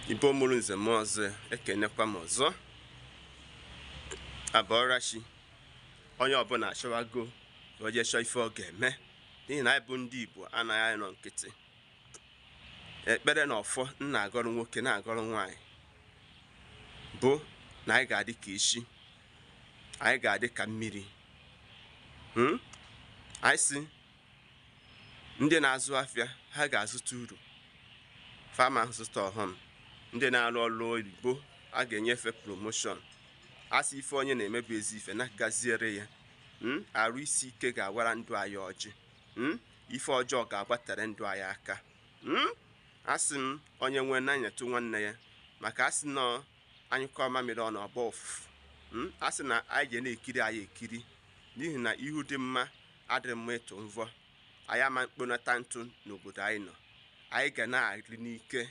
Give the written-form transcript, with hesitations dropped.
Igbo mụrụ nze m ọzọ, ekenekwa m ọzọ. Abọrachi, onye ọbụla achọwago ka o jee chọọ ife ọ ga-eme, n'ihi na anyị bụ ndị Igbo anaghị anọ nkịtị. Ekpere na ọfọ m na-agọrọ nwoke na-agọrọ nwaanyị bụ na anyị ga-adị ka echi, anyị ga-adị ka mmiri. Anyị si ndị na-azụ afịa ha ga-azụta uru, fama zụta ọghọm. Ndị na-arụ ọrụ oyibo a ga-enyefe promotion. A sị ife onye na-emebu ezi ife na-agaziere ya. Arụ isi ike ga-awara ndụ anyị ọjị. Ife ọjọọ ga-agbatere ndụ anyị aka. Asị m onye nwee na-anyetụ nwanne ya, maka asị nọ anyụkọ mamịrị ọ na-ọgba ụfụfụ. Asị na anyị ga na-ekiri anyị ekiri, n'ihi na ihu dị mma adịrị mma ịtụ mvọ. Anyị ama mkponata ntụ n'obodo anyị nọ. Anyị ga na-adị n'ike.